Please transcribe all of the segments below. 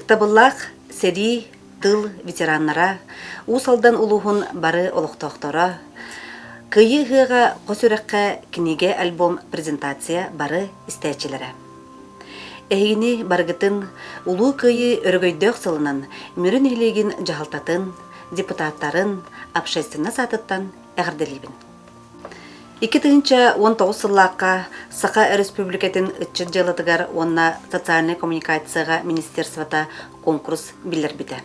Ытыктабыллаах сэрии, тыл ветераннара, Уус Алдан улууһун бары олохтоохторо, Кыайыы ыһыаҕа хос үрэххэ кинигэ-альбом презентация бары истээччилэрэ. Эһигини барыгытын Улуу Кыайыы өрөгөйдөөх сылынан Мүрү нэһилиэгин дьаһалтатын, депутаттарын, общественность аатыттан эҕэрдэлиибин. 2019 сыллаахха Саха Өрөспүүбүлүкэтин ыччат дьыалатыгар уонна социальнай коммуникацияҕа министерствота конкурс биллэрбитэ.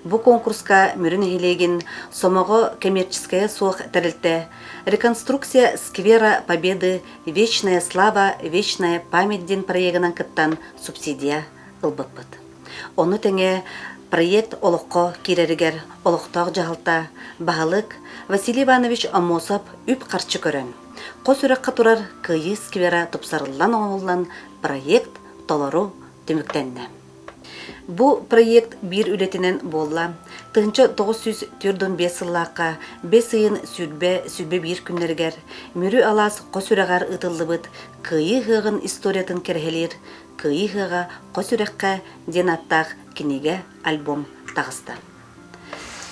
Бу конкурска Мүрү нэһилиэгин Сомоҕо коммерческайа суох тэрилтэ «Реконструкция сквера Победы. Вечная слава, вечная память» диэн проегынан кыттан субсидия ылбыппыт. Ону тэҥэ проект олоххо киирэригэр олохтоох дьаһалта баһылык Василий Иванович Аммосов үп-харчы көрөн, хос үрэххэ турар Кыайыы сквера тупсарыллан оҥоһуллан проект толору түмүктэннэ. Бу проект биир үлэтинэн буолла. 1945 сыллаахха бэс ыйын 20-21 күннэригэр Мүрү алаас хос үрэҕэр ыытыллыбыт Кыайыы ыһыаҕын историятын кэрэһэлиир Кыайыы ыһыаҕа хос үрэххэ диэн ааттаах кинигэ-альбом таҕыста.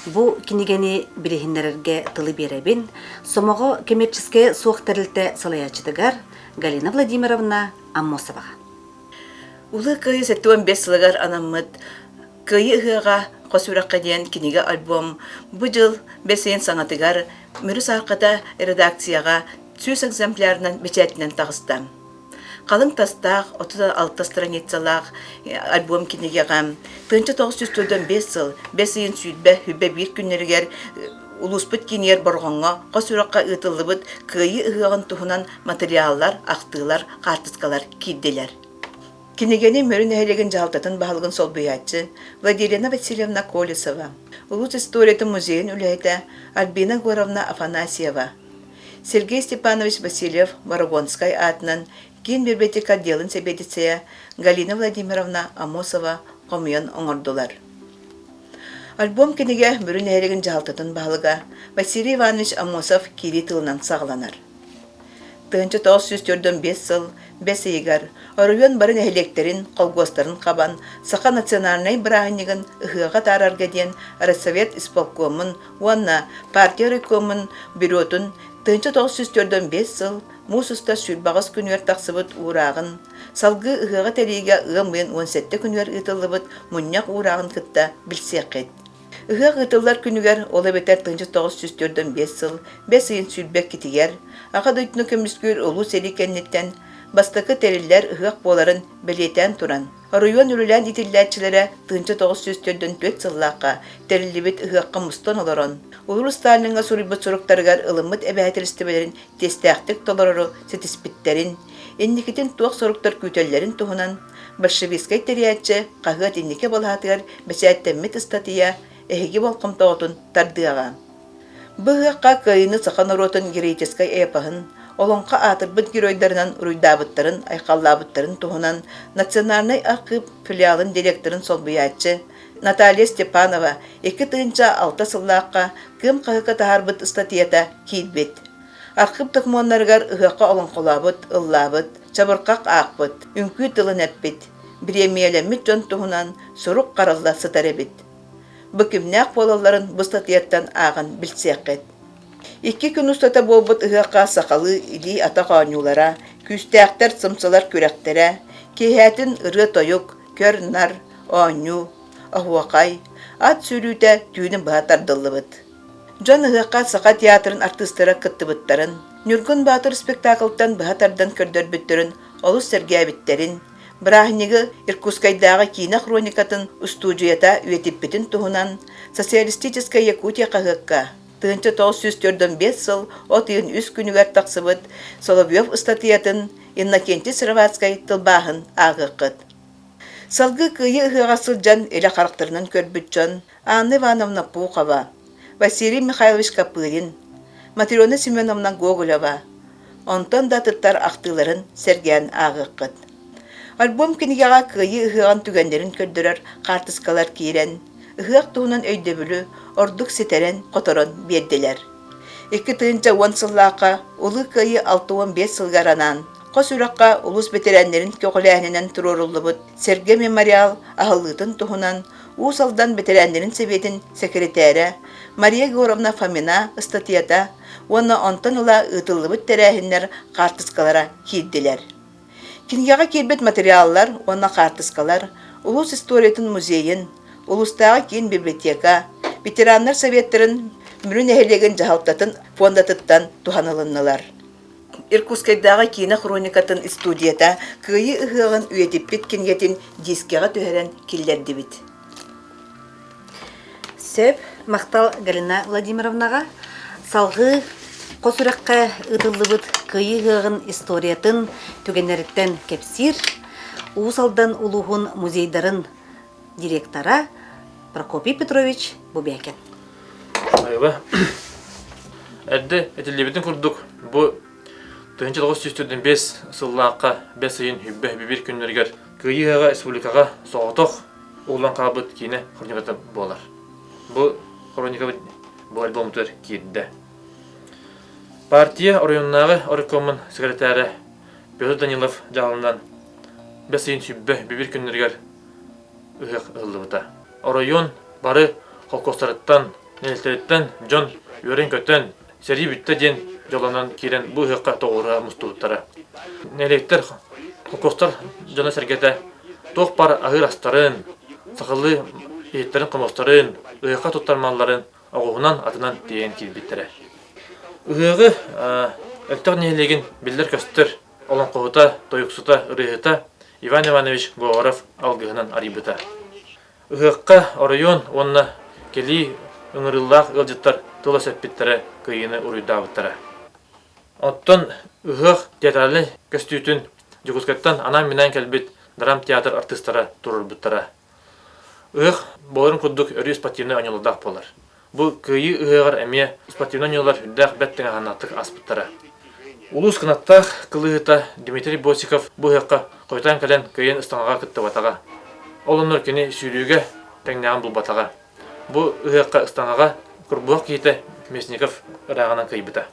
Бу кинигэни билиһиннэрэргэ тылы биэрэбин Сомоҕо коммерческайа суох тэрилтэ салайааччытыгар Галина Владимировна Аммосоваҕа. Улуу Кыайыы 75 сылыгар анаммыт Кыайыы ыһыаҕа хос үрэххэ диэн кинигэ-альбом бу дьыл бэс ыйын саҥатыгар Мүрү саарката редакцияҕа 100 экземплярынан бэчээтинэн таҕыста. Халыҥ тастаах, 36 страницалаах альбом кинигэҕэ 1945 сыл бэс ыйын сүүрбэ сүрбэ биир күннэригэр улууспут киинигэр Борҕоҥҥо хос үрэххэ ыытыллыбыт Кыайыы ыһыаҕын туһунан матырыйааллар, ахтыылар, хаартыскалар киирдилэр. Кинигэни Мүрү нэһилиэгин дьаһалтатын баһылыгын солбуйааччы Владилена Васильевна Колесова, улуус историятын музейын үлэһитэ Альбина Егоровна Афанасьева, Сергей Степанович Васильев Борогонскай аатынан киин библиотека отделын сэбиэдиссэйэ Галина Владимировна Амосова хомуйан оҥордулар. Альбом кинигэ Мүрү нэһилиэгин дьаһалтатын баһылыга Василий Иванович Амосов киирии тылынан саҕаланар. 1945 сыл бэс ыйыгар оройуон бары нэһилиэктэрин, холкуостарын хабан саха национальнай бырааһынньыгын ыһыаҕа атаарарга диэн Россовет исполкомун уонна партия райкомун бюротун 1945 сыл муус устар 28 күнүгэр тахсыбыт уурааҕын, салгыы ыһыаҕы тэрийиигэ ыам ыйын 17 күнүгэр ыытыллыбыт мунньах уурааҕын кытта билсиэххит. Ыһыах ыытыллар күнүгэр, ол эбэтэр 1945 сыл бэс ыйын 22-тигэр, Аҕа дойдуну көмүскүүр Улуу сэрии кэнниттэн бастакы тэриллэр ыһыах буоларын бэлиэтээн туран, оройуон үлэлээн иитиллээччилэрэ 1944 сыллаахха тэриллибит ыһыахха мустан олорон, Улуу Сталиҥҥа суруйбут суруктарыгар ылыммыт эбэһээтэлистибэлэрин тиэстээхтик толорору ситиспиттэрин, инникитин туох соруктар күүтэллэрин туһунан Большевистскай тэрийээччи хаһыат инники балаһатыгар бэчээттэммит ыстатыйа эһиги болҕомтоҕутун тардыаҕа. Бу ыһыахха Кыайыыны саха норуотун героическай эпоһын, олоҥхо аатырбыт геройдарынан уруйдаабыттарын, айхаллаабыттарын туһунан Национальнай архыып филиалын директорын солбуйааччы Наталья Степанова 2006 сыллаахха Кыым хаһыакка таһаарбыт ыстатыйата киирбит. Архыып докумуоннарыгар ыһыахха олоҥхолообут, ыллаабыт, чабырҕах аахпыт, үҥкүү тылын эппит, бириэмийэлэммит дьон туһунан сурук харалла сытар эбит. Бу кимнээх буолалларын бу ыстатыйаттан ааҕан билсиэххит. Икки күн устата буолбут ыһыахха сахалыы илии-атах оонньуулара, күүстээхтэр, сымсалар күрэхтэрэ, киэһээтин ырыа-тойук, көр-нар, оонньуу, оһуохай, ат сүүрүүтэ түүнү быһа тардыллыбыт. Дьон ыһыахха Саха театрын артыыстара кыттыбыттарын, Ньургун Боотур спектакльтан быһа тардан көрдөрбүттэрин олус сэргээбиттэрин, бырааһынньыгы Иркутскайдааҕы киинэ хроникатын устуудьуйата үйэтиппитин туһунан «Социалистическая Якутия» хаһыакка 1945 сыл от ыйын үс күнүгэр тахсыбыт Соловьев ыстатыйатын Иннокентий Сыроватскай тылбааһын ааҕыаххыт. Салгыы Кыайыы ыһыаҕар сылдьан илэ харахтарынан көрбүт дьон Анна Ивановна Пухова, Василий Михайлович Копырин, Матрена Семеновна Гоголева, онтон да атыттар ахтыыларын сэргээн ааҕыаххыт. Альбом кинигэҕэ Кыайыы ыһыаҕын түгэннэрин көрдөрөр хаартыскалар киирэн, ыһыах туһунан өйдөбүлү ордук ситэрэн-хоторон биэрдилэр. 2010 сыллаахха Улуу Кыайыы 65 сылыгар анаан. Хос үрэххэ улуус бэтэрээннэрин көҕүлээһининэн туруоруллубут Сэргэ мемориал аһыллыытын туһунан Уус Алдан бэтэрээннэрин сэбиэтин сэкирэтээрэ Мария Егоровна Фомина ыстатыйата уонна онтон ыла ыытыллыбыт тэрээһиннэр хаартыскалара киирдилэр. Кинигэҕэ киирбит материаллар уонна хаартыскалар улуус историятын музейын, улуустааҕы киин библиотека, ветераннар советтарын Мүрү нэһилиэгин дьаһалтатын фондатыттан туһанылыннылар. Иркутскайдааҕы киинэ хроникатын студията Кыайыы ыһыаҕын үйэтиппит кинигэтин дискэҕэ түһэрэн киллэрдибит. Сөп, махтал Галина Владимировнаҕа. Салҕыы хос үрэххэ ыытыллыбыт Кыайыы ыһыаҕын историятын түгэннэриттэн кэпсиир Уус Алдан улууһун музейдарын директора Прокопий Петрович Бубякин. Айыба. Эрдэ этиллибитин курдук, бу 1945 сыллаахха бэс ыйын хүббэ бибир күннэригэр Кыайыы ыһыаҕа республикаҕа соҕотох уһуллан хаалбыт киинэ хрониката буолар. Бу хроникабыт бу альбомтугар киирдэ. Партия оройуоннааҕы оройкомун секретаря Петр Данилов дьаһалынан бэс ыйын сүббэ бибир күннэригэр ыһыах ыһыллыбыта. Оройуон бары холкуостарыттан, нэһилиэктэриттэн дьон үөрэн-көтөн, сэрии бүттэ диэн дьоллонон киирэн бу ыһыахха тоҕуоруһа мустубуттара. Нэһилиэктэр, холкуостар дьоно-сэргэтэ туох баар аһыыр астарын, сахалыы иһиттэрин-хомуостарын, ыһыахха туттар малларын оҕуһунан, атынан тиэйэн киирбиттэрэ. Ыһыаҕы Өлтөх нэһилиэгин биллэр-көстөр олоҥхоһута, тойуксута, ырыаһыта Иван Иванович Говоров алгыһынан арыйбыта. Ыһыахха оройуон уонна кэлии ыҥырыылаах ыалдьыттар тыл өсөппүттэрэ, кыайыыны уруйдаабыттара. Оттон ыһыах театральнай көстүүтүн Дьокуускайтан анаан-минээн кэлбит драмтеатр артыыстара туруорбуттара. Ыһыах буоларын курдук өрүү спортивнай оонньуулардаах буолар. Бу Кыайыы ыһыаҕар эмиэ спортивнай оонньуулар үрдээх бэрт тыҥааһыннаахтык ааспыттара. Улуус кынаттаах кылыыһыта Дмитрий Босиков бу ыһыахха хойутаан кэлэн кыайан ыстаҥаҕа кыттыбатаҕа. Ол оннугар кини сүүрүүгэ тэҥнээҕин булбатаҕа. Бу ыһыахха ыстаҥаҕа Курбуһах киһитэ Мясников ырааҕынан кыайбыта.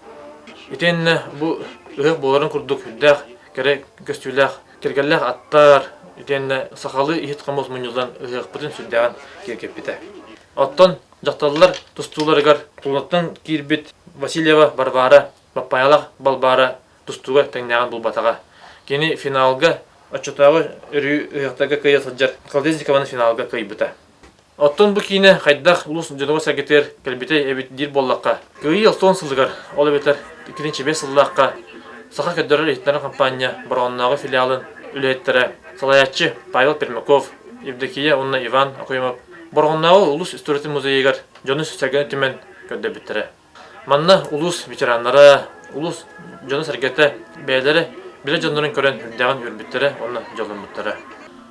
Итиэннэ бу ыһыах буоларын курдук үрдээх кэрэ көстүүлээх Кэргэллээх аттар, итиэннэ сахалыы иһит-хомуос мунньуллан ыһыахпытын сүрдээҕин киэргэппитэ. Оттон дьахталлар тустууларыгар Тулунаттан киирбит Васильева Варвара Баппаайалаах Балбаара тустууга тэҥнээҕин булбатаҕа. Кини финалга оччотооҕу өрүү ыһыахтарга кыайа сылдьар Колодезникованы финалга кыайбыта. Оттон бу киинэ хайдах улуус дьонугар-сэргэтигэр кэлбитэй эбит диир буоллахха, Кыайыы алтан сылыгар, ол эбэтэр 2005 сыллаахха Саха көрдөрөр-иһитиннэрэр хампаанньа Бороҕоннооҕу филиалын үлэһиттэрэ, салайааччы Павел Пермяков, Евдокия уонна Иван Окоемов Бороҕоннооҕу улуус историятын музейыгар дьону-сэргэни түмэн көрдөрбүттэрэ. Манна улуус ветераннара, улуус дьоно-сэргэтэ бэйэлэрэ билэ дьоннорун көрөн үрдээҕин үөрбүттэрэ уонна дьолломмуттара.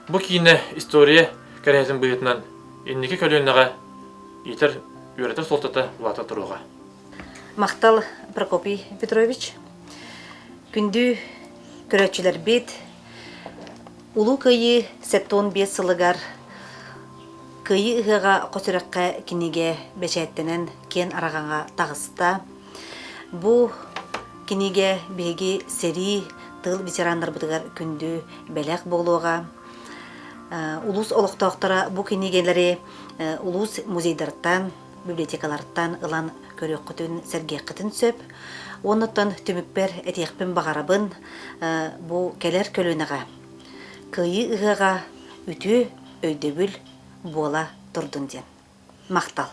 Бу киинэ история кэрэһитин быһыытынан инники көлүөнэҕэ иитэр, үөрэтэр суолтата улаата туруоҕа. Махтал Прокопий Петрович. Күндү көрөөччүлэрбит, Улуу Кыайыы 75 сылыгар Кыайыы ыһыаҕа хос үрэххэ кинигэ бэчээттэнэн киэн араҕаҥа таҕыста. Бу кинигэ биһиги сэрии, тыыл ветераннарбытыгар күндү бэлэх буолуоҕа. Улуус олохтоохторо бу кинигэлэри улуус музейдарыттан, библиотекаларыттан ылан көрүөххүтүн, сэргиэххитин сөп. Уоннаттан түмүкпэр этиэхпин баҕарабын, бу кэлэр көлүөнэҕэ Кыайыы ыһыаҕа үтүө өйдөбүл буола турдун диэн. Махтал.